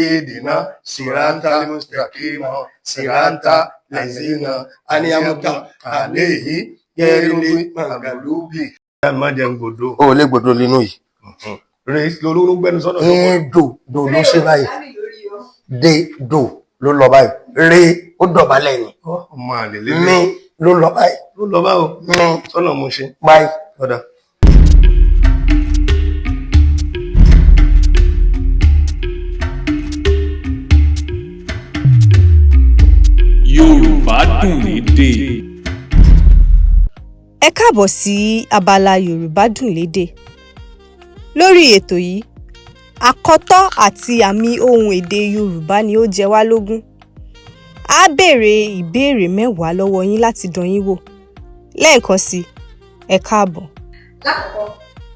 Ìdìnnà sìrántà mùsítàkìmọ sìrántà lẹ́sìnà àníyàmúta àléhì yẹrìndé màgàlúbì. Ẹ má jẹun gbòdo. O ò lè gbòdo nínú yìí. Rè lolóró gbẹnu sọ́dọ̀ tó pọ̀. Dò dò ló ṣe báyìí. Lámì lórí o. Dé dò ló lọ báyìí. Ré ó dọ̀bálẹ̀ ni. Ọmọ àlè Mi lélẹ̀. ló lọ báyìí. Ló lọ báwo? Mi Sọ́nà mo ṣe. báyìí. Ọ̀dà. Yorùbá dùn lédè. Ẹ káàbọ̀ sí abala Yorùbá Dùn Lédè. Lórí ètò yìí, àkọtọ́ àti àmì ohùn èdè Yorùbá ni ó jẹ wá lógún. A béèrè ìbéèrè 10 lọ́wọ́ yín láti dán yín wò. Lẹ́ẹ̀kan sí i, ẹ káàbọ̀. Lákọ̀ọ́kọ́,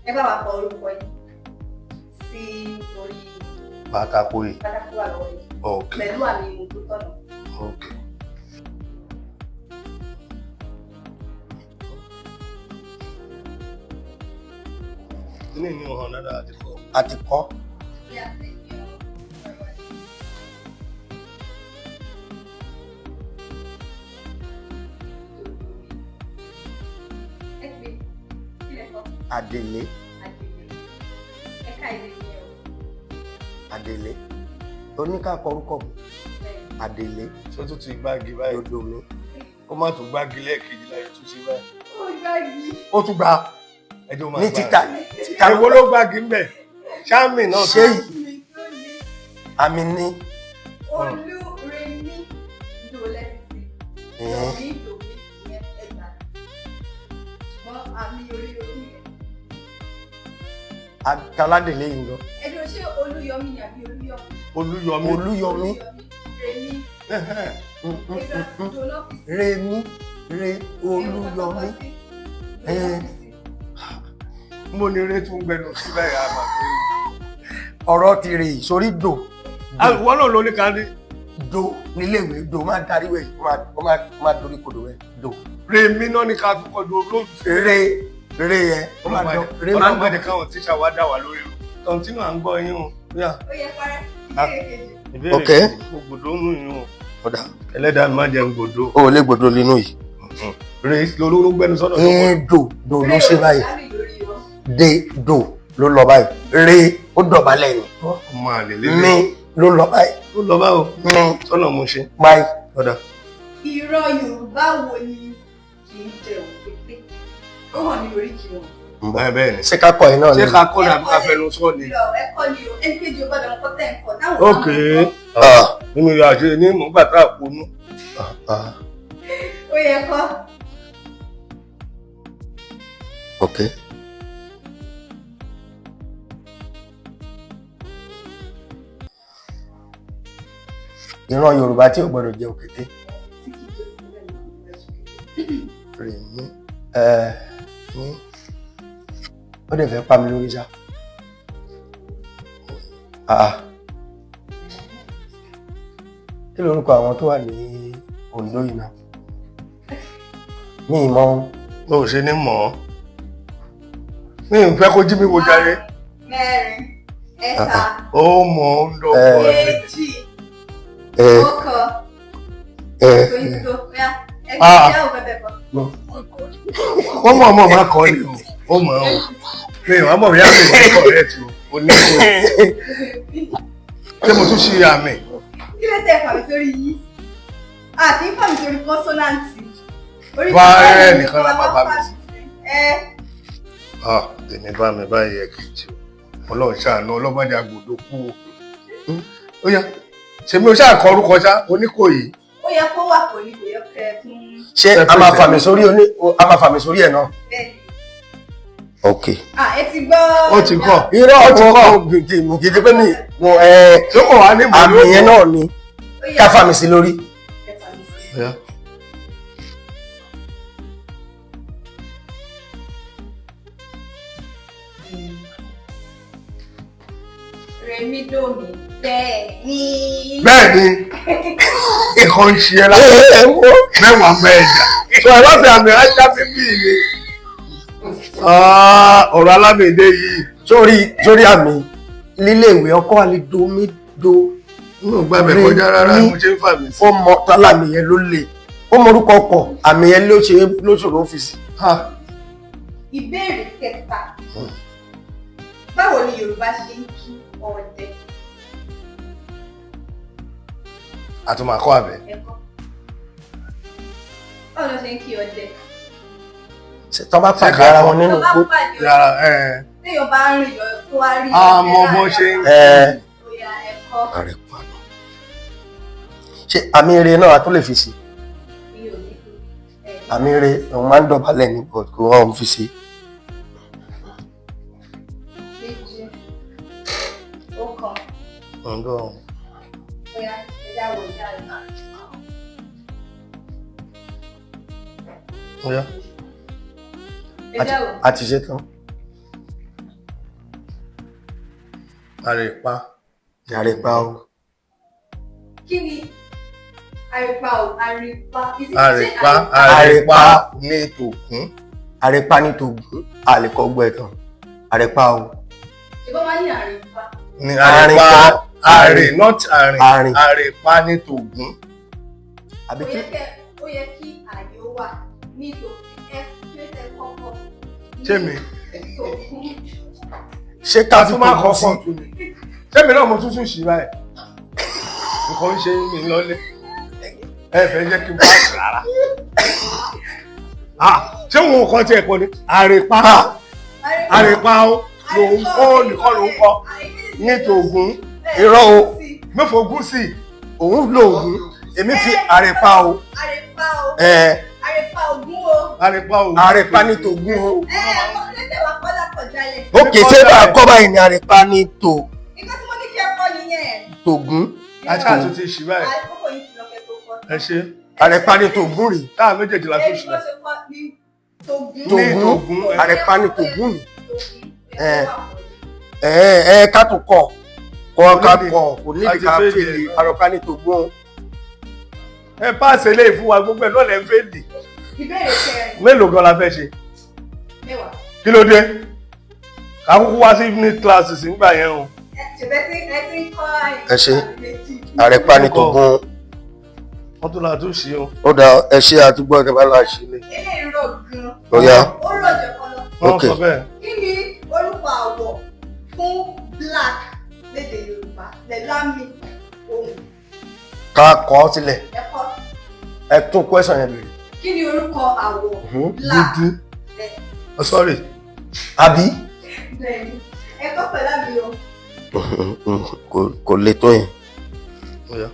ẹ bá wa kọ orúkọ yín sí orí Pátákó yìí. pátákó wà lọ́wọ́ yìí Ok. pẹ̀lú àmì ohùn tó tọ̀nà. Ok. Kíní ni ọ̀hún dáadáa àti kọ́. A ti kọ́. Bí a ti ní ọ̀rọ̀ ìwádìí. Ẹ pé kí lẹ kọ? Àdèlé. Àdèlé. Ẹ̀ka èdè nìyẹn o. Àdèlé. Oníkàkọ orúkọ mi. Bẹ́ẹ̀. Àdèlé. Ṣé ó tún ti gbági báyìí? Dodo mi. Ó má tún gbági lẹ́ẹ̀kejì láyé tún ṣe báyìí. Ó gbági. Ó tún gba Ẹjọ́ máa ní gbá. títà. Títà Èwo ló gbági ń bẹ̀? Ṣáàmì náà Ṣé Mi tó ní àmì ní. Olúremí dò lẹ́sìn. Dòmí dòmí ìyẹn ẹgbàá. Ṣùgbọ́n àmì orí orí yẹn. Aládèlé yìí lọ. Ẹ̀dùn ṣé Olúyọmí ni àbí Olúyọmí? Olúyọmí. Olúyọmí. Rèmí. Ẹ̀dùn dò lọ́fíìsì. Remi. Re Olúyọmí. Mo ní eré tún gbẹnu sí báyìí àmà pé. Ọ̀rọ̀ ti rè sórí dò. Àwọn náà ló ní ká ní. Do níléèwé do máa darí wẹ̀ ó máa dorí kodò wẹ̀ do. Rèmí náà ní ká tún kọjú olóòtú. Re re yẹn ó máa dán re máa ń Ọlọ́mọdé dán. káwọn tíṣà wá dà wá lórí. Kọ̀ǹtínú à ń gbọ́ yín o. Yá. Ó yẹ parẹ́. Ah. Ìbéèrè kejì. Ìbéèrè Ok. Gbòdó nù yín o. Ọ̀dà. Ẹlẹ́dàá mi má jẹun gbòdó. O ò lè gbòdo nínú yìí. Rè lolóró gbẹnu sọ́dọ̀ tó pọ̀. Dò dò ló ṣe báyìí. Lámì lórí o. Dé dò ló lọ báyìí. Re ó dọ̀bálẹ̀ ni. Ọmọ àlè lélẹ̀. Mi ló lọ báyìí. Ó lọ báwo? Mi Sọ́nà mo ṣe. báyìí. Ọ̀dà. Ìran Yorùbá wo ni kì í jẹ òkété? Ó hàn ní oríkì wọn. Bẹ́ẹ̀ bẹ́ẹ̀ ni. Ṣé ká kọ́ ẹ náà Ṣé ni? ká kọ́ ni àbí ká fẹnu sọ ni? Irọ́ ẹ̀kọ́ ni o. Ẹni kejì ó gbọ́dọ̀ kọ́ tẹ̀ ń kọ́. Táwọn bá Ok. mọ̀ kọ́. Ah, Nínú ìyá àṣẹ ní mò ń gbà tá àponú. ah, Ó yẹ kọ́. ok. Ìran Yorùbá tí ò gbọdọ̀ jẹ òkété. Tí kì í jẹ òkété ni kì í jẹ òkété. Rèmí ẹ ní ó dẹ̀ fẹ́ pa mi lórí ṣá. Ah. Kí lorúkọ àwọn tó wà ní Oǹdó yìí náà? Mi ì mọ̀. Bó o ṣe ní mọ̀ ọ́. Mi ò fẹ́ kó jí mi wo jàre. Mẹ́rin, ẹ̀ta, Ó mọ̀ ọ́ ń dọ́gbọ́n ni. méjì, Ẹ ọ̀kan, ẹ tóyún tó, yá. Ẹ Ah. kì í jẹ́ òkè bẹ̀ kọ́. Ó mọ̀ ọmọ máa kọ́ ni o. Ó mọ̀ ọ́. Mi ò wá mọ̀ bí àmì ìwé correct o. O ní kò. Ṣé mo tún ṣe àmì? Kí ló tẹ fàmì sórí yìí? A kì í fàmì sórí kọ́nsọ́náǹtì. Orí Vowel kọ́nsọ́náǹtì nìkan la máa fàmì sí. Ẹ Ah, tèmi bá mi báyìí ẹ̀ kejì o. Ọlọ́run ṣàánú ọlọ́mọdé àgbòdo kú o. Ó yá. Ṣèmi ò ṣáà kọ orúkọ ṣá, Oníkòyí. ó yẹ kó wà pọ̀ ní kò yẹ kẹ́ ẹ tún Ṣé a máa fàmì sórí oní a máa fàmì sórí ẹ̀ náà? bẹ́ẹ̀ ni. Ok. Ah, ẹ ti gbọ́. Ó ti kọ́. Irọ́ Ó ti kọ́. Kì í ṣe pé mi mo ẹ Ṣé kò wá ní mọ̀ àmì yẹn náà ni Ó yẹ ká fàmì sí lórí. kẹ́ fàmì sí. Ó yá. Rèmí dòmí. Bẹ́ẹ̀ ni. Bẹ́ẹ̀ ni, nǹkan ń ṣe ẹ́ láti mẹ́wàá mẹ́ẹ̀dà. Sọ ẹ bá fi àmì ajá bíbí mi. Ọ̀rọ̀ alámìdé yìí. Sórí sórí àmì líléèwé ọkọ àlè do mi do N ò gbàgbẹ́ kọjá rárá, mo ṣe ń fà mí sí. Ó mọ tálà àmì yẹn ló le, ó mọ orúkọ ọkọ̀, àmì yẹn ló ṣe ló ṣòro ọ́fíìsì. Ìbéèrè kẹta. Báwo ni Yorùbá ṣe ń kí ọdẹ? Àtúmọ̀ àkọ́ àbẹ̀. Ẹ̀kọ́. Báwo ló ṣe ń kí ọdẹ? Tọ́ bá pàdé ara wọn nínú Tó bá igbó. pàdé ọdẹ, Yàrá ẹ̀. téèyàn bá ń rìn lọ tó wá rí A mọ ọdẹ bó láàrin ṣe ń ọ̀sán, ẹ ó yá, ẹ̀kọ́. Ààrẹ pàdé. Ṣé àmì ire náà a tó lè fi sí? Mi ò ní kú. Ẹ̀, Àmì ire òun máa ń dọ̀bálẹ̀ ní, but kò wọ́n fi sí. Méjì. Ọ̀kan. Ọ̀dọ́. Ó yá, ẹ já wo ìyá rẹ̀. Ọ̀yá. Ẹ já wo. A ti ṣe tán. Àrèpá. Ààrẹ pa o. Kí ni àrèpá o? Àrèpá. Is it- ṣé Àrèpá. Àrèpá. Àrèpá ní tòkún. Ààrẹ pa ní tògún, a lè kọ́ gbọ́ ẹ̀ tán. Ààrẹ pa o. Ṣùgbọ́n máa ní àrèpá. Ní àrèpá. Àrè, not àrìn. Àrìn. Àrèpá ní tògún. Àbí Ó kí yẹ ó yẹ kí àyè ó wà ní tòkún. Ẹ kí ó tẹ kọ́kọ́. Ní Ṣé mi? tòkún. Ṣé ká Ká fi tún máa tògún kọ́ sí? pọ̀ tún ni. Ṣé mi náà mo tún tún ṣì báyìí? Nǹkan ń ṣe mí lọ́lé. Ẹ fẹ́ jẹ́ kí n bá rárá. Ah, ṣé òun ò kọ́ tiẹ̀ kọ́ ni? Àrèpá. Àrèpá o. Lòun kọ́ nìkan lòun kọ́. Ní tògún. Irọ́ o. Mẹ́fọ̀gún sí. Òun lo ògún, èmi fi ààrẹ pa o. Àrèpá o. Ẹ Àrèpá ògún o. Àrèpá o. Ààrẹ pa ní tògún o. Ẹ ẹ lẹ́tẹ̀ wá kọ́lá kọjálẹ̀. Ókè, ṣé bá a kọ́ báyìí ni ààrẹ pa ní tò Nǹkan tí mo ní kí ẹ kọ́ nìyẹn. tògún. Àti àtúntì ṣì báyìí. Àkókò yìí ti lọ kẹ́ tó kọ́. Ẹ ṣe. Ààrẹ pa ní tògún rèé. Táà méjèèjì la tún Ẹni ṣì bó báyìí. ṣe kọ́ ní tògún. Ní Tògún. tògún. Ẹ. Ààrẹ pa ní tògún ni. Tògún. Ẹ. Ẹ kó wà pọ̀ ní. Ẹ ẹ ká tó kọ kọ ká kọ kò nídìí Àti ká fèlè. fèlè ààrẹ pa ní tògún. Ẹ páàsì eléyìí fún wa, gbogbo ẹ̀ náà lẹ́ ń fèlì. Ìbéèrè kẹrin. Mélòó gan la fẹ́ ṣe? 10. Kí ló dé? Ká kúkú wá sí evening classes nígbà yẹn o. Ẹ ṣèbẹ́ tí ẹ ti ń kọ́ Ẹ ṣé. méjì. Ààrẹ pa ní tògún. Wọ́n tún la tún ṣe o. Ó dà, ẹ ṣe àtúgbọ́ ẹ bá lọ àṣìlẹ̀. Eléyìí rọ̀ gan. Ó yá. Ó rọ̀ jù kan lọ. Wọ́n Ok. sọ bẹ́ẹ̀. Kí ni orúkọ àwọ̀ fún black lédè Yorùbá pẹ̀lú àmì ohùn? Ká kọ́ ọ sílẹ̀. Ẹ̀kọ́. Ẹ tún question yẹn bèrè. Kí ni orúkọ àwọ̀ black? Dúdú. Oh, sorry. Àbí. Bẹ́ẹ̀ni, ẹ̀kọ́ pẹ̀lú àmì ohùn. Kò le tó yẹn. Ó yá.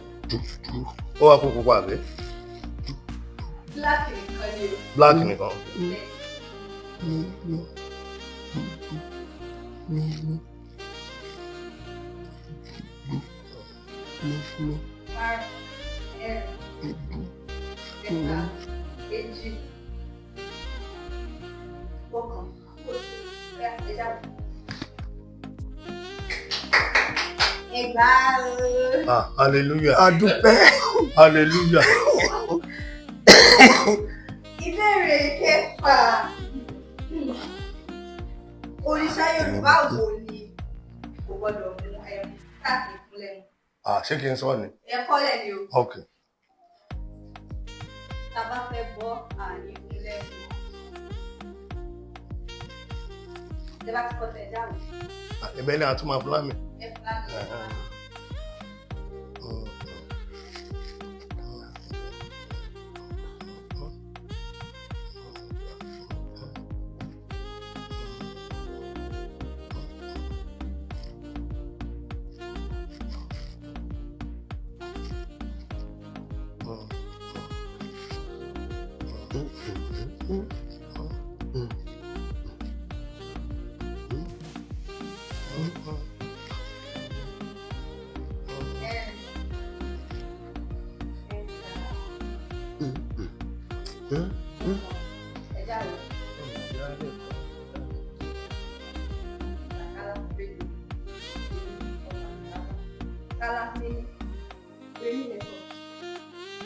Ó wá kó pupa àbí? Black nìkan ni o. Black nìkan. Bẹ́ẹ̀ni. Márùn, ẹ̀rin, ẹ̀ta, èjì, ọ̀kan, òdo, ọ̀yá, ẹ jábọ̀. Ẹgbàá o. Ah, hallelujah. Adúpẹ́. Hallelujah. Ìbéèrè kẹfà. Òrìṣà Yorùbá wo ni kò gbọdọ̀ mú ẹmu káàkiri fún lẹ́nu? Ah, ṣé kí n sọ ni? Ẹ̀kọ́ lẹ́ni o. Ok. Tá a bá fẹ́ bọ́ àní fún lẹ́nu. Tẹ bá ti kọ́ tẹ̀ jáwé. Ah, Ibẹ̀ ni àtúmọ̀ fúlàmì. Ẹ fún lámì. Ẹ̀rin. Ẹ̀ta. Ẹ jáwé. Kálá rédíò. Kálá níní. Rémi lẹ́kọ̀ọ́.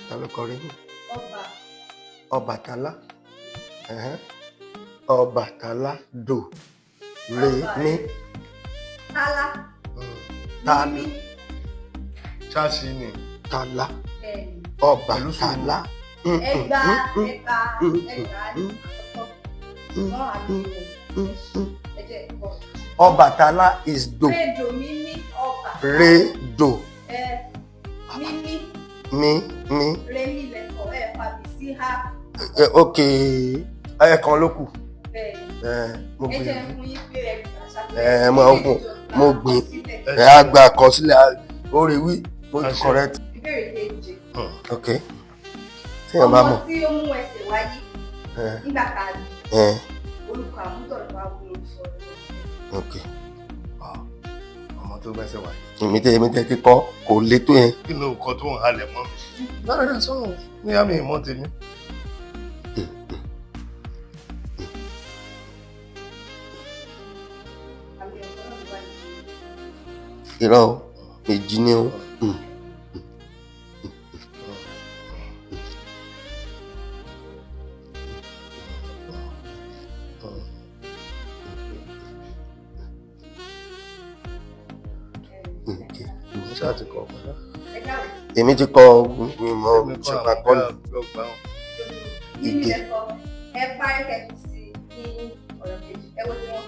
Ta ló kọrin? Ọba. Ọbàtálá. Ẹ̀hẹ́n. Ọbàtálá dò re Ọba. mí. Kálá. Ta Mímí. Ṣáàṣì ni. Tálá. Bẹ́ẹ̀ni. Ọbàtálá. Ẹgbà ẹgbà ẹgbà ní àkọ́kọ́. Ṣùgbọ́n àmì ohùn ẹ jẹ́ ẹ̀kọ́. Ọbàtálá is do. Rédò mímí ọba. Re do Ẹ mímí mi mi. rémí lẹ́kọ̀ọ́ ẹ fàmì sí ha. Ok, ẹ̀ẹ̀kan ló kù. Bẹ́ẹ̀ni. Mo Ẹ jẹ́ gbìyànjú. fún yín pé ẹ gbà ṣàpẹ́. Ẹ, mo gbìn. Ẹ á gba àkọsílẹ̀ ó rí wí mo Àṣẹ. correct. Ìbéèrè keje. Ok, tí èèyàn bá Ọmọ mọ̀. tí ó mú ẹsẹ̀ wáyé nígbà tá a bí, orúkọ àmútọ̀runwá wo ló sọ ọ́? Ok. Ọmọ tó gbẹ́sẹ̀ wáyé. Èmi tẹ ti kọ́ kò le tó yẹn. Kí ló kọ tó ń halẹ̀ mọ́ mi? Lọ́dọ̀dọ̀ sọ̀rọ̀ ní àmì ìmọ̀ tèmi. Àmì ọ̀tọ̀ náà wà ní. Irọ́ o, méjì ni o. Ok. Ṣáà ti kọ̀ ọ̀pọ̀ náà. Ẹ dáhùn. Èmi ti kọ ìmọ̀ Èmi kọ́ ṣùgbọ́n àwọn kọ́ ni. ọgbà wọn. Mímí Ìgè. lẹ́kọ̀ọ́ ẹ parí kẹ́kì sí ní ọ̀rọ̀ kejì. Ẹ wo tí wọ́n.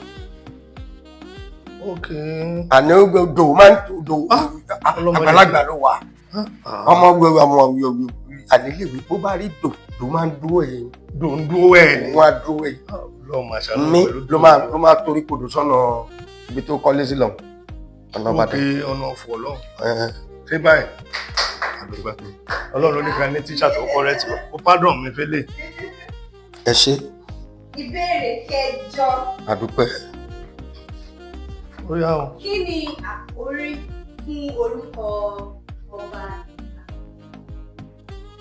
Ok. Àní ó gbé dò máa ń dò. Ọlọ́mọdé. Àgbàlagbà ló wà. Ọmọ gbogbo ọmọ àníléèwé bó bá rí dò dò máa ń dúró ẹ̀. Dòńdó ẹ̀ ni. Wọ́n á dúró ẹ̀. Lọ́ọ̀ máa ṣàánú Mi pẹ̀lú ló máa torí kodò sọ́nà ibi tó kọ́lé sí lọ. Ọ̀nà Ok, Ìbàdàn. ọ̀nà ọ̀fọ̀ lọ́hùn. Ẹ, Ṣé báyìí? Àdúgbò. Ọlọ́run ló ní ká ní tíṣà tó kọ́rẹ́tì wa. Ó pádùn mi fẹ́lẹ̀. Ẹ ṣé. Ìbéèrè kẹjọ. Àdúpẹ́. Ó yá o. Kí ni àkórí fún orúkọ ọba?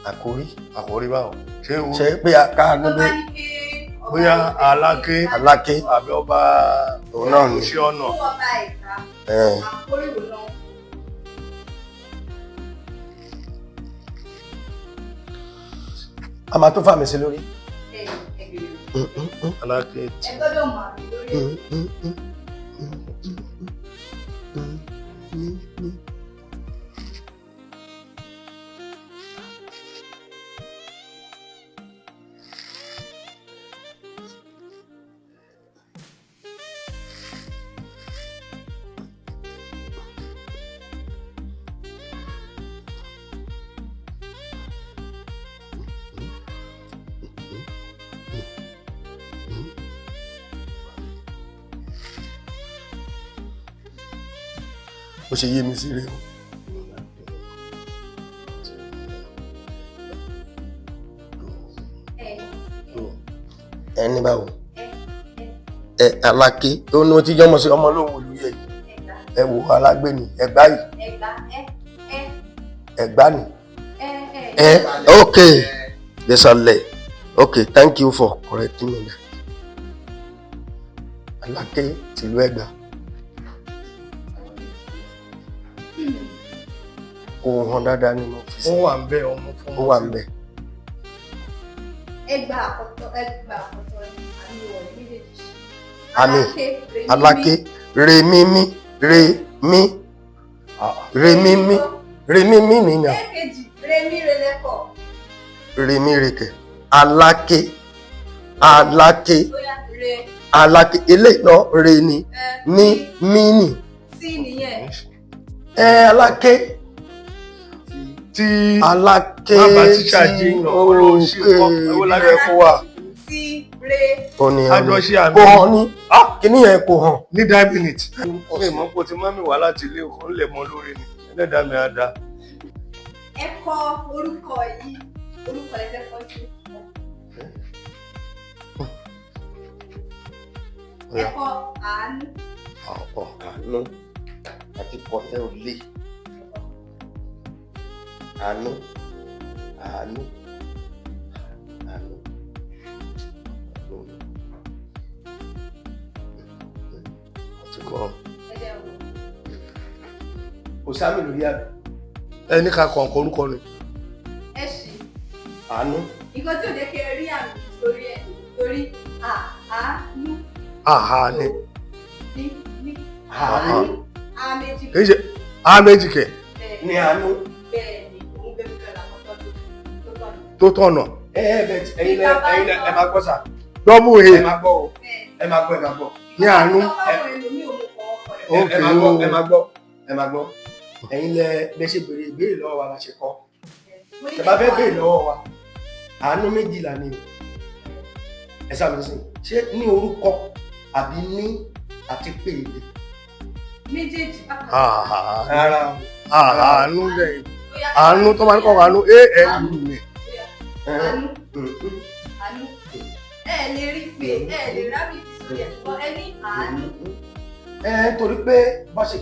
Àkórí. Àkórí báwo? Ṣé o Ṣé pé a ká Tó ló bá dé ní pé ọba bóyá Ẹ̀gbá Aláké Aláké àbí ọba òun náà ni. Òṣì ọ̀nà? Fún ọba Ẹ̀gbá, Ẹ, àkórí wo náà? A máa tó fàmì sí lórí. Ẹ ẹ bèrè. Aláké Ẹ tí. gbọ́dọ̀ mọ̀ àmì lórí ẹ̀. Bó ṣe yé mi sí rèé o. Ẹ Ẹni báwo? ẹ Ẹ Aláké ó ní ó ti jọmọ sí ọmọ lóhùn olùyẹ yìí. Ẹ̀gbá. Ẹ wo Alágbé ni Ẹ̀gbá yìí. Ẹ̀gbá ẹ ẹ Ẹ̀gbá ni. ẹ ẹ. Ẹ ok, desalẹ, ok, thank you for correcting me that. Aláké tìlú Ẹ̀gbá. Kò hàn dáadáa ni mo fi Ó sí. wà ń bẹ ọmọ fún Ó wà ń bẹ. Ẹ̀gbá àkọ́tọ̀, Ẹ̀gbá àkọ́tọ̀ ni àmì wọ̀nyí méjèèjì. Àmì. Aláké, Aláké re mímí re mí re mímí re mímí nìyẹn. Ẹ̀kejì remi relẹ́kọ̀. Re mí rekẹ Aláké Aláké Bóyá re Aláké eléyìí náà re ni ẹ mí mí nì. tí nìyẹn. Ẹ Aláké Tí Aláké Bàbá tíṣà tí jí náà, ó ló ṣì kọ́, ó ó lè lágbára. kó wà. Tí re Ó ní Àjọṣe àmì. kò hàn ní kíní yẹn kò hàn. Ní nine minute. Mi mọ̀ pé o ti mọ́ mi wá láti ilé ọkọ̀ ńlẹ̀ mọ́ lórí ni. Ẹlẹ́dàá mi á da. Ẹ kọ orúkọ yìí, orúkọ ẹ fẹ́ kọ sí. Ẹ kọ àánú. Ọ̀pọ̀ àánú àti kọ̀tẹ́ ò lè. Àánú àánú àánú. Àti kọ́. Ẹ jẹ́ wò. Kò sáàmì lórí àbí. Ẹ ní ká kọ̀ọ̀kan orúkọ ni. Ẹ ṣì Àánú. nǹkan tí ò jẹ́ kí ẹ rí àmì sórí ẹ̀ torí àánú Àhà ni. ní ní Àánú. a méjì Kì í ṣe A méjì kẹ̀. bẹ́ẹ̀. Ní àánú. Bẹ́ẹ̀ ni, òun gẹ́gẹ́ làkọ́tọ́ tó tọ̀nà. Tó tọ̀nà. Ẹ ẹ bẹ ẹ̀yin lẹ, ẹ̀yin lẹ, ẹ máa gbọ́ sà. Double Ẹ A. máa gbọ́ o. Bẹ́ẹ̀. Ẹ máa gbọ́, ẹ máa gbọ́. Ní àánú. Ọlọ́run ẹlòmíì ò mú kọ́ ọkọ̀ rẹ̀. Ok Ẹ máa gbọ́, o. ẹ máa gbọ́, ẹ máa gbọ́. Ẹ̀yin lẹ bẹ ṣe béèrè ìbéèrè lọ́wọ́ wa la ṣe kọ́. Mo ní Tẹ́ bá fẹ́ béèrè lọ́wọ́ wa, àánú méjìlá ni o. Ẹ sábà sìn, ṣé ní orúkọ àbí ní àti pé èdè? Méjèèjì bákan. Ah, Rárá o. àánú dẹ̀. Bóyá Àánú tó máa ń kọ́ àánú A N U ni. Bóyá Ẹ, àánú, àánú. Ẹ lè rí pé ẹ lè rábì sórí ẹ̀, ṣùgbọ́n ẹ ní àánú. Ẹ torí pé bá ṣe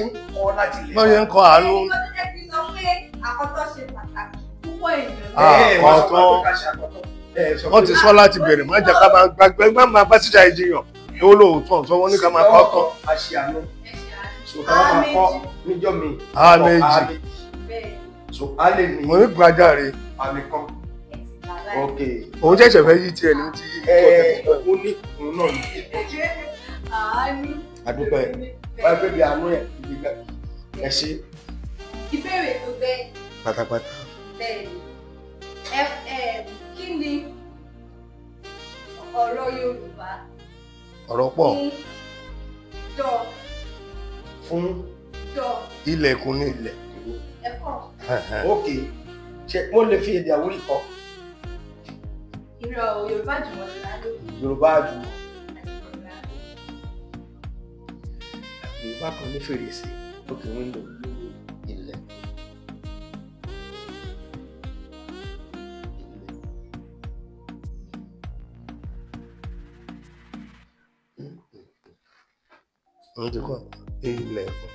ń kọ́ láti lè. Wọ́n ṣe ń kọ àánú. Ẹni kan tó jẹ́ kí n sọ pé àkọ́tọ́ ṣe pàtàkì púpọ̀ èèyàn. Ah, Ẹ wọ́n sọ àkọ́tọ́. pé ká ṣe àkọ́tọ́. Ẹ sọ Wọ́n ti sọ láti bẹ̀rẹ̀, má jẹ́ ká máa gbàgbé, má máa bá síjà ìjiyàn. Èwo lóòótọ́ sọ wọ́n ní ká máa kọ́ tán. A ṣe àánú. Ẹ ṣe àánú. So ká máa kọ́ níjọ́ mi. A méjì. Bẹ́ẹ̀. So a lè ní Mo ní gbàjáre. àmì kan. Ẹ ti gbà báyìí. Ok. Òun ṣẹ̀ṣẹ̀ fẹ́ yí tiẹ̀ ní ti. Ẹ ó ní òun náà ní. Àánú. Àdúpẹ́. Báyọ̀ pé bí àánú ẹ̀ ibi gbà. Ẹ ṣe. Ìbéèrè tó bẹ́ẹ̀. Pátápátá. Bẹ́ẹ̀ ni. Ẹ ẹ kí ni ọ̀rọ̀ Yorùbá Ọ̀rọ̀ pọ̀. fún dọ̀ Fún dọ̀? Ilẹ̀kùn ni. Ilẹ̀. Ẹ̀kọ́. Ok. Ṣé mo lè fi èdè Àwórì kọ́? Ìrọ̀ Yorùbá jùmọ̀ ló lò. Yorùbá àjùmọ̀. Yorùbá kan ní fèrèsé. Ok, window. Ilẹ̀. Ilẹ̀. Wọ́n ti kọ́ ilẹ̀kùn.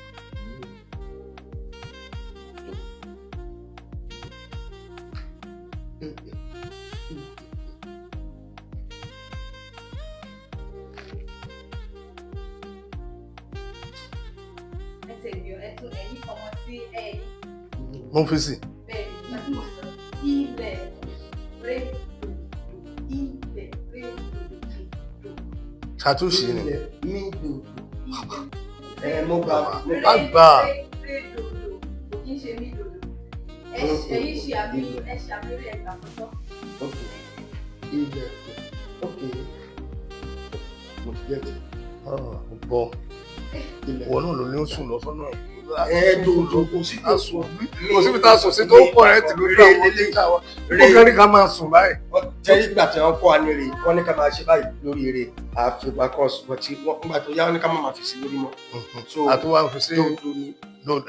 Ẹ tẹ̀lé ẹ tún ẹ̀yìn fọmọ sí ẹ̀yìn. Mo fi sí. Bẹ́ẹ̀ ni, ìgbà tí mo sọ ilẹ̀ rẹ̀ dòdò, ilẹ̀ rẹ̀ dòdò. Ṣàtúnṣe ni. Ilẹ̀ mi dòdò. Ilẹ̀ Ẹ mo gbà mo Bá gbà. Rẹ̀ dòdò kò kí ń ṣe mí dòdò. Ẹ ẹ̀yin ṣe àmì, ẹ ṣe àmì orí ẹ̀gbà kọ́tọ́. Ok. Ilẹ̀. Ok. Mo ti gẹ̀ẹ́tì. Bọ̀ Ilẹ̀. ìwọ náà ló ní ó sùn lọ sọ́nà. Ẹ dòdò kò sí. A sùn bí kò síbi tá a sùn sí tó ń pọ̀ rẹ̀ tì lójú àwọn tíṣà wa. Ó kẹ́rí ká máa sùn báyìí. Jẹ́ ìgbà tí wọ́n kọ́ wa ní eré, wọ́n ní ká máa ṣe báyìí lórí eré àfìgbà course, but tí wọ́n nígbà tó yá, wọ́n ní ká má máa fi sí lórí mọ́. So Àtúwà fi sí. Dòdò ni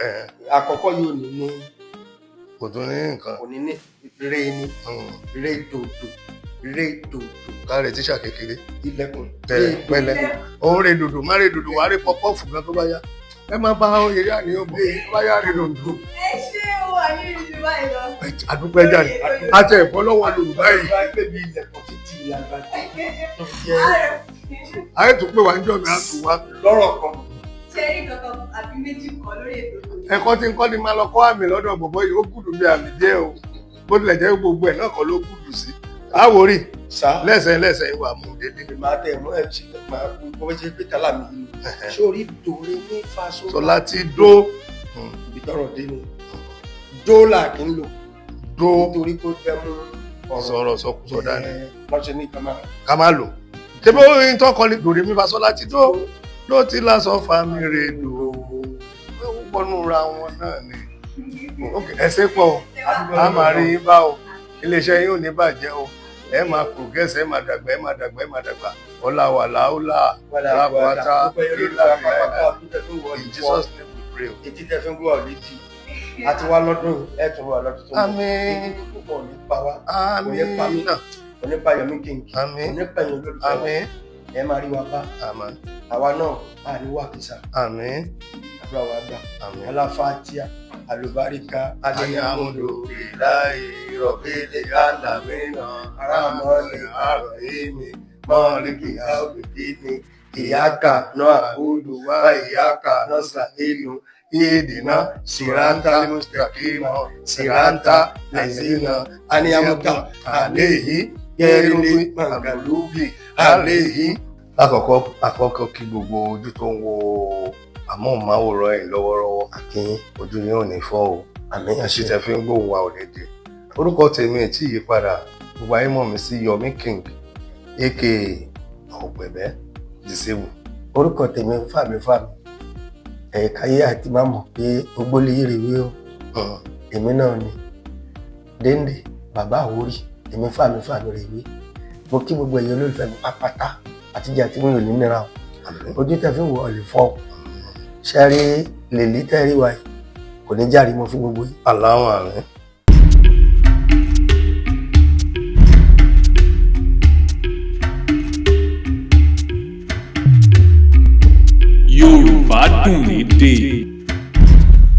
Ẹ̀, àkọ́kọ́ yóò ní kò tún ní nǹkan. Kò ní ní re ni re dòdò, re dòdò. Káre tíṣà kékeré. Ilẹ̀kùn. Tẹ̀lé pẹ̀lẹ́. Òun rè dòdò, má rè dòdò, wàá rè pọpọ́ọ̀fù gan tó bá yá. Ẹ má bá eré àníyàn bọ̀, tó bá yá rè dòdò. Ẹ ṣé o, àní ìrìn báyìí lọ. Àdúpẹ́ jáde. Àti ẹ̀kọ́ lọ́wọ́ Yorùbá yìí. Bá gbé bí ilẹ̀kùn títí ìlàgbà tó fi jẹ́. Ayé tó pé wá ń jọ mi á tún wá. Lọ́rọ̀ kan. Ṣé rí kankan àbí méjì kan lórí ètò tòní? Ẹ̀kọ́ tí ń kọ́ ni máa lọ kọ́ àmì lọ́dọ̀ bọ̀bọ́ yìí, ó gùdù bí àmì díẹ̀ o. Bó tilẹ̀ jẹ́ gbogbo ẹ̀ náà kọ́ ló gùdù sí. Àwòrì Sá. lẹ́sẹ̀ lẹ́sẹ̀ ìwà mú délé. Màá tẹ̀ mọ́ ẹ̀ ṣe máa bó ṣe pé tálà mi yìí ni sórí dòre ní fa sólà. Sọlá ti dó. Ibi tọ́rọ̀ dé ni dólà kì í lò Dó. Nítorí pé ó fẹ́ mú ọ̀rọ̀ Sọ̀rọ̀ sọkúsọ dání. Ẹ̀, wọ́n ṣe ní ká máa Ká má lò. Ṣé bó ń tọ́kọ ni dòrè mi fa sọlá ti dó ló ti lásán fa mi rè dò. Ó wọnú ra wọn náà ni. Ok, ẹ ṣé pọ̀ o. A máa rí yín bá o. Iléeṣẹ́ yín ò ní bàjẹ́ o. Ẹ máa progress, ẹ máa dàgbà, ẹ máa dàgbà, ẹ máa dàgbà. Ọlá wà láúlà lápáta ìlà ìlà. In Jesus' name we pray o. Etí tẹ́ fi ń gbọ́ létí àti wá lọ́dún yìí, ẹ̀ tún wà lọ́dún tó ń bọ̀. Àmín. Ikú púpọ̀ ò ní pa wá, kò ní pa mí, Àmín. kò ní pa Yomi King, kò Àmín. ní pa ẹ̀yin olólùfẹ́ wa. Àmín. Ẹ máa rí wa bá. Àmín. Àwa náà a ní wà kìsà. Àmín. Àdúrà wa gbà. Àmín. Aláfáàtíà àlùbáríkà. Alhamdulillahi rabbil alamin. Arrahmani arrahim. Maliki yawmiddin. Ìyáka náà àbúdù wá ìyáka náà sàínú Ihdina siratal mustaqim. Siratal ladzina aniyamuta alayhi gẹ́rẹ́lẹ́ màgàlúbì alayhi. Lákọ̀ọ́kọ́, àkọ́kọ́ kí gbogbo ojú tó ń wo Amóhùnmáwòrán yìí lọ́wọ́rọ́wọ́. Àkínyìn. Ojú yín ò ní fọ́ o. Àmín. Ẹṣin Àṣẹ. Tẹ fi ń gbóhùn wa ò ní dé. Orúkọ tèmi ò tí yí padà, gbogbo ayé mọ̀ mí sí Yomi King, aka Ọ̀pẹ̀bẹ́ Disable. Orúkọ tèmi Fàmí Fàmí, ẹ̀ka yé àti má mọ̀ pé ogbólé rèwé o. Èmi náà ni Déndé bàbá Àwórì, èmi Fàmí Fàmí rèwé. Mo kí gbogbo ẹ̀yin olólùfẹ́ mi pápátá, àtijọ́ àti mi ò ní nira o. Àmín. Ojú tẹ fi ń wọ ọ lè fọ́ o. Ṣe rí lèlí tẹ́ rí wa yìí, kò ní járe mọ́ fún gbogbo yìí. Aláwọ̀ àmín.